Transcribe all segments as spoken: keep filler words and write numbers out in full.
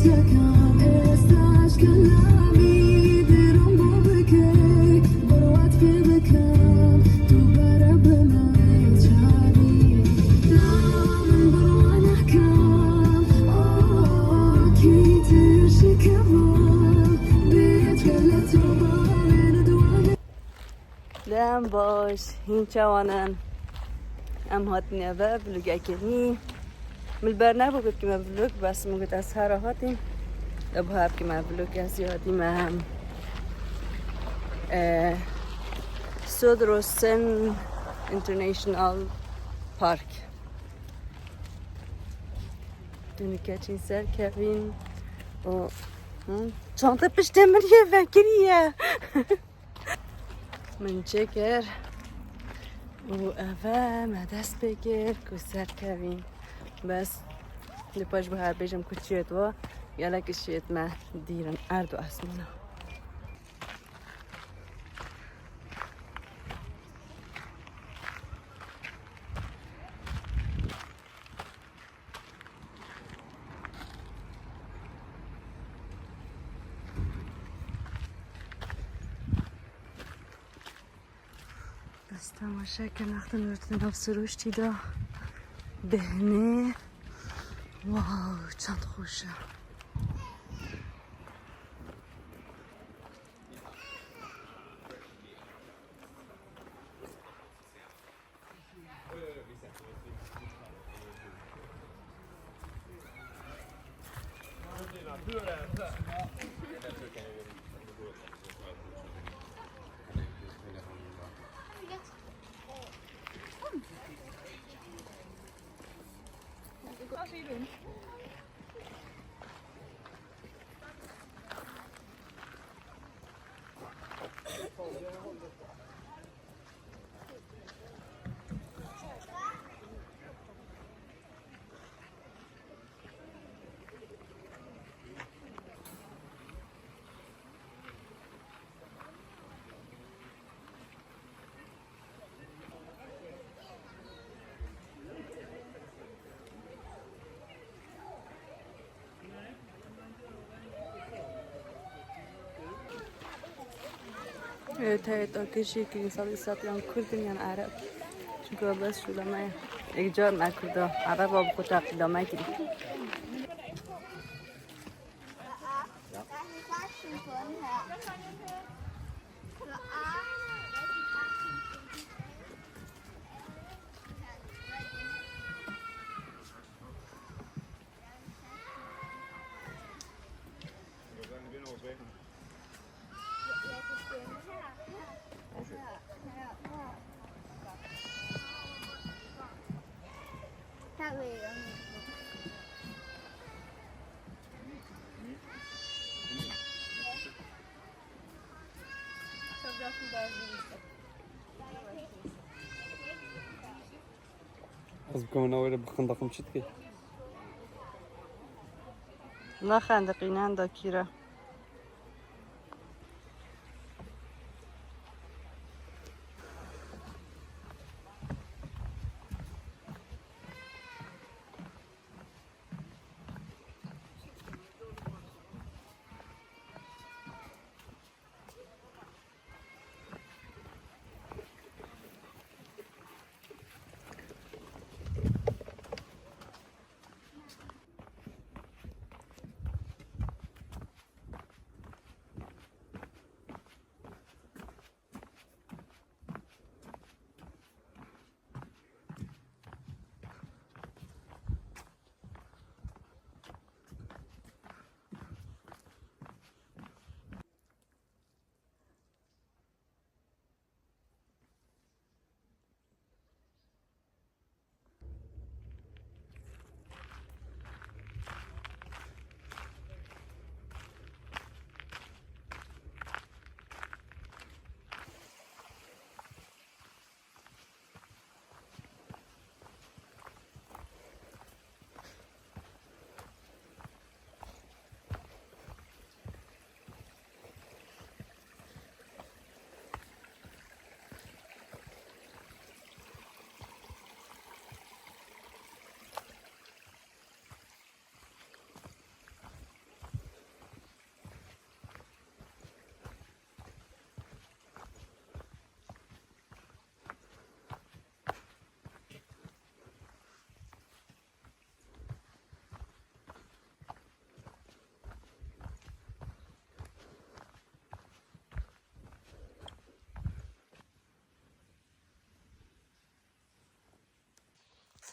Dem baş, hîn çawan in? Em hatine ve vlogekê nî. Min li ber nebû got bikime vlog, bes min got ez here hatîm. Li ba bikime vlog, ez jî hatîme, e, Sodrosen International Park. Dûnî keçîn ser kevîn û, hı, çanta piştê min yê vekiriye. Min çêkir û ev e me dest pê kir ku serkevîn. Bes li paş bi her bêjim ku çiyêt wa, gelek şiyêt me dîr in erd û esmana. Ez temaşe ke nextin wertine nav siruştî de. Behnê. Wow, çend xweş e. Evet, evet, o kişi ki insan, insan yan Kurd in yan Arap. Çünkü o bes şulame, ek car me Kurda, Arap o bu kutak şulame kiri. Ez bikevim navê re bixindeqim çi dike? Nexendiqîne henda kîra.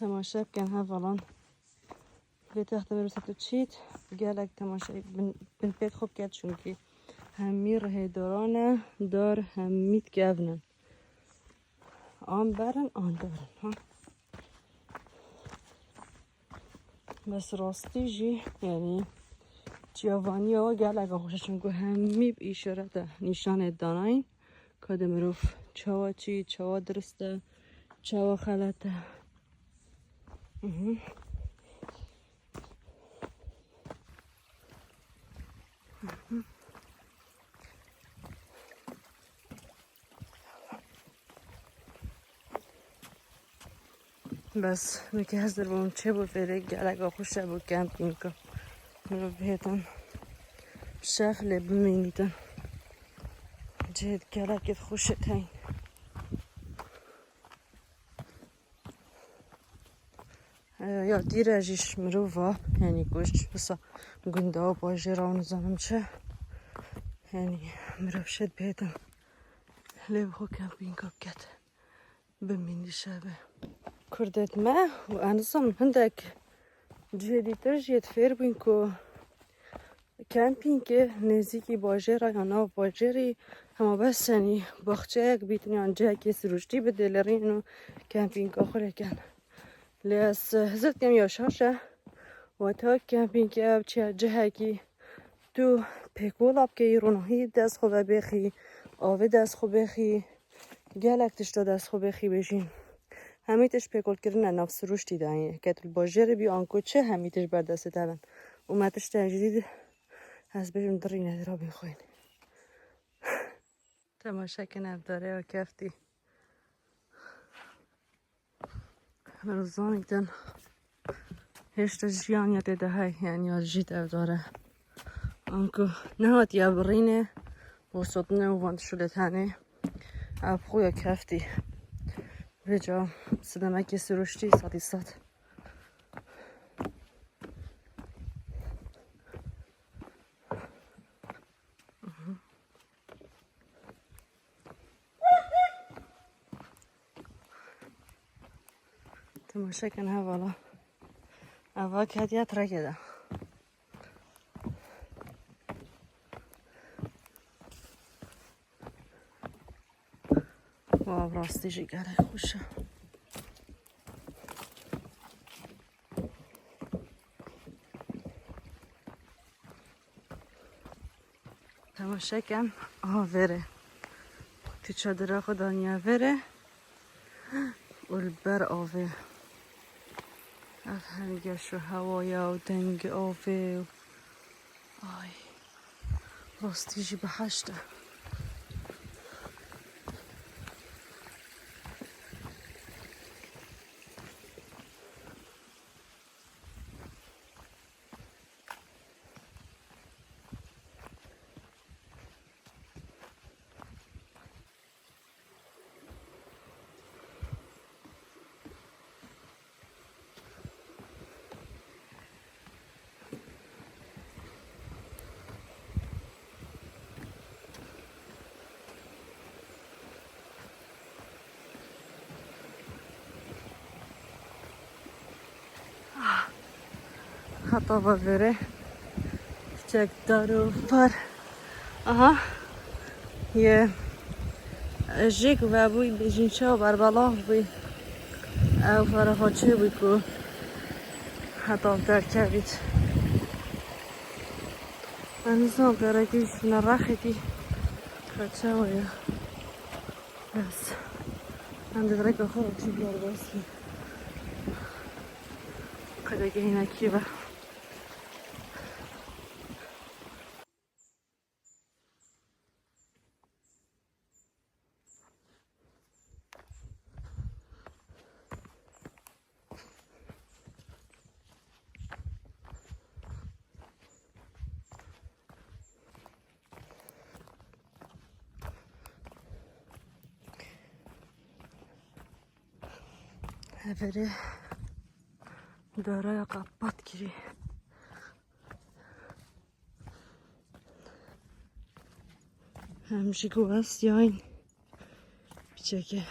Temaşe bikin hevalan. Lê texte mirov ser tu çît, gelek temaşe bin, bin pêt xwe biket, çunkî hemî rihê daran e, dar hemî dikevnin. An berin, an darin, ha. Bes rastî jî, yanî çiyavaniya we gelek xweş e, çunku hemî bi îşaret e, nîşanê danayîn, ka de mirov çawa çî, çawa dirist e, çawa xelet e. Mhm. Mhm. Bes, min ke hezir bûm, çêbû vêrê geleka xweş e bo kempînga. Mirov bihêtin şev lê bimînîtin. Cihê gelekê xweş e teyîn. E, ya dîre jî ji mirov va, yanî ku ji wisa gunda û bajêra û nizanim çi, yanî mirov şêt bihêtin lê bi xwe kempînga biket, bimînî şevê. Kurdêt me û ez nizanim hindek cihê dîtir jî yê fêr bûn ku kempîngê nêzîkî bajêra ya nav bajêrî hema bes, yanî baxçeyek bîtin yan cihekê sirûştî bidêlerînin û kempînga xwe lê kin. Lê ez hizir dikim ya şaş e. Weta kempîngê ev çi ye, cihekî tu pêkola bikeyî, ronahî dest xwe vebêxî, avê dest xwe bêxî, gelek tişta dest xwe bêxî bêjî. Hemî tişt pêkolkirin e nav sirûştî de ye. Ke tu li bajêrê bî anku çi, hemî tişt ber destê te bin. Û me tiştê jidîd, ez bêjim dirîne, rabîn xwên. Temaşe kin ev dareya keftî. Mirov zanîtin hêşta jiyan ya tê de hey, yanî ya jî dev dare. Anku nehatiye birînê, bo sotinê û van tişû lê tenê ev xwe ya keftî. Vêca sidemekê sirûştî sedî sed. Temaşe kin hevala. Eva ketiye trekê de. Wow, rastî jî gelek xweş e. Temaşe kin avêrê. Tu çadira xwe daniye vêrê û li ber avê. Ev hemî geş û hewaya û dengê avê û, ay, rastî jî behişt e. Heta va vêrê çek dar û par. Aha. Ye. Jêk vebûy bêjin çawa berbelav bûy. Ew fara xwe çêbûy ku heta derkevît. Ez nizam gerekî ji ne rexekî ka çawa ye. Bes. Em di vireka xwe re çû derbas bûn. Qedekê hinekî ve. Heverê daraya qepat kirî. Em jî ku westiyayîn piçekê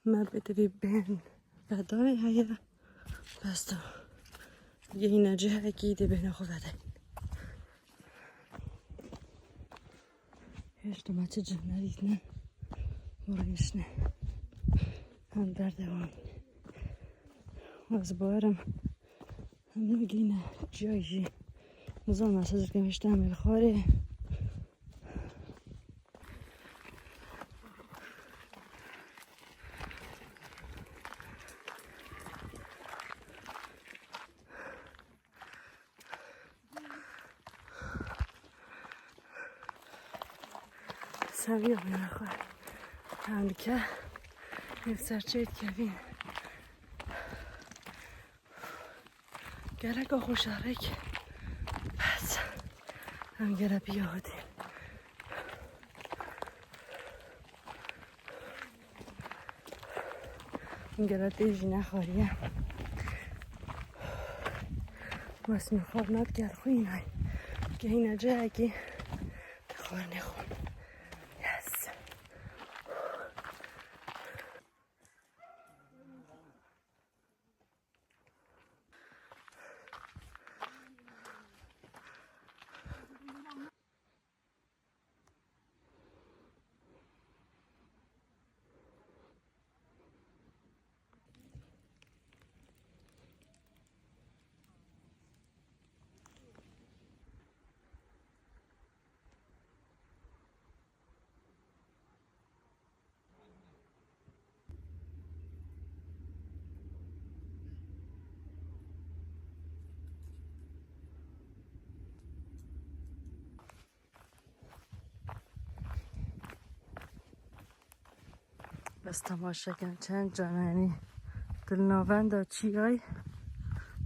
me bi divî bên Dawê heye. Bes tu. Gehîne cihekî dê bêhna xwe vedeyîn. Hêj tu me çi cih nedîtine. Rêşine. Em berdewam. Ez bawerim em nagihîne ciyayî jî. Nizanim ez hizir kem hêşta em ê li xwarê. Seviya bîna xwe. Em dike. Nêv serçeyê dikevîn. Gelek xweş e rêk. Bes. Em gere piya hatî. Gere tê jî nexwariye. Bes min xwarina diker xwînay. Gehîne cihekî xwarinê xwe. Yes. Bes temaşe kin çend can e, yanî di navenda çiyayê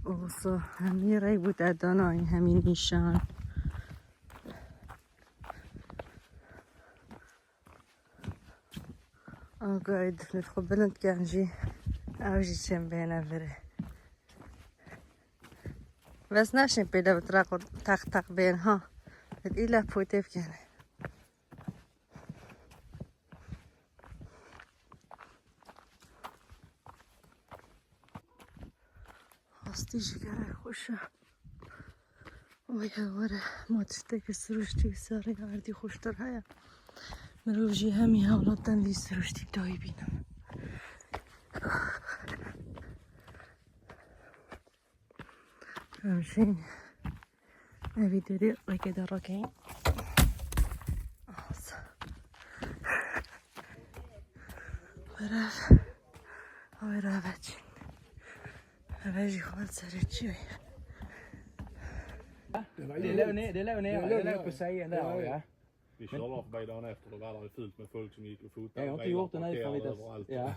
û so hemî rey bû te danayî hemî nîşan. Agayê difnê xwe bilind ken jî ew jî çêm bêne virê. Bes neşên pê de bi tiraq û teq teq bên ha. Île potê bikene. Rastî jî gelek xweş e. Oy hewar e, ma tiştekî siruştî û serê erdî xweştir heye. Mirov jî hemî hewlatan vî siruştî dayî bînin. Em jî evî derê rêkê de rakeyîn. Were, were veçin. Eve jî xwe serê çi ye? Det är ju, det är ju, det är ju, det är ju på sidan där, ja. Vi kör rakt bilen efter och där är fullt med folk som gick och fotade. Jag har inte gjort det, nej, för lite, överallt. Ja.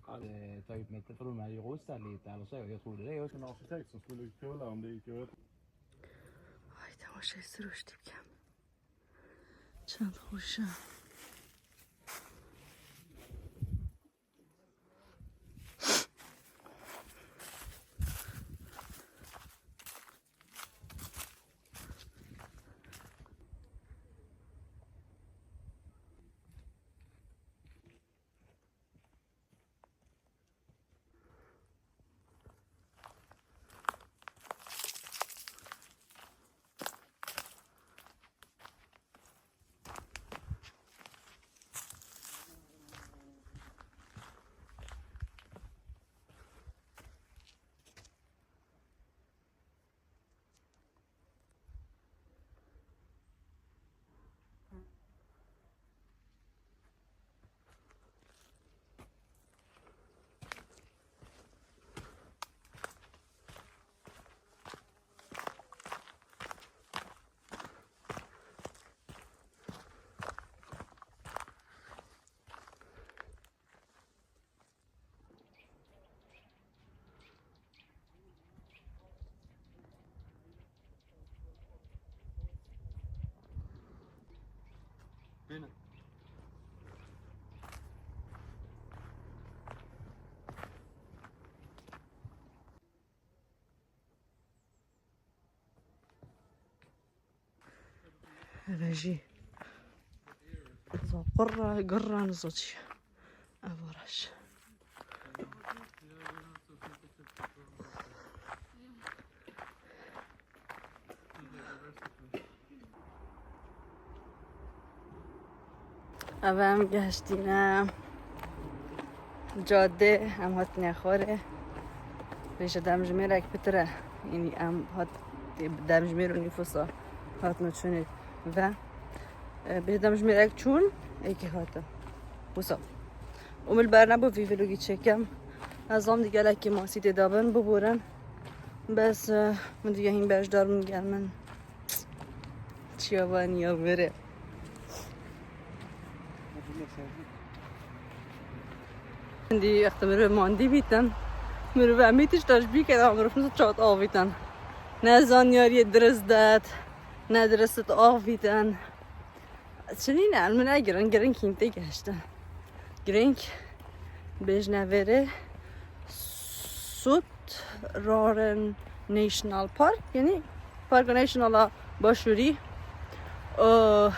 Eh, ta ut mitt för de här rosa lite, eller så, jag trodde det. En arkitekt som skulle kolla om det gick att öppna. Ay, temaşe siruştî bikem. Çend xweş e. Bine. Eve jî. Niza qurra, gurra, niza çi ye. Ev araş. Ev em gehiştîne cadê, em hatine xwarê. Vêje demjimêrek pitir e. Yanî em hat demjimêr û nîfusa hatin û çûnê ve. E, bê demjimêrek çûn, êkî hatin. Wisa. Û min li ber nebû vî vlogî çêkim. Ez zam di gelekî masî tê de bin, biborin. Bes, e, min diye hîn beşdar min gel min. Çiya vaniya vere. Hindî wextê mirov mandî bîtin, mirov emî tişta ji bîr keda mirov çawa avîtin. Ne zanyariyê dirist det, ne dirist avîtin. Çinî ne, min ne girin, girin kîn tê gehiştin. Giring bêjne vêrê Sut Roren National Park, yanî Parka Nationala Başûrî. O,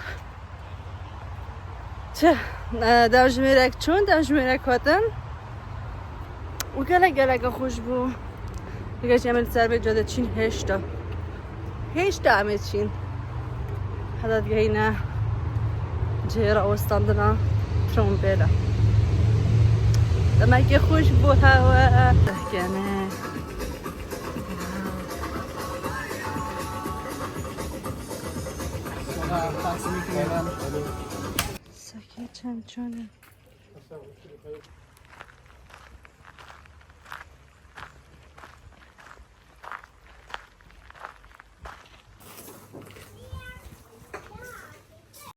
çi, e, demjimêrek çûn, demjimêrek hatin. Û gelek gelek xweş bû. Digeş em li ser vê cadê çîn hêşta. Hêşta em ê çîn. Heta digehîne cihê rawestandina Trombêla. Demekê xweş bû hewe. Dehkene. Sekê çend çûne.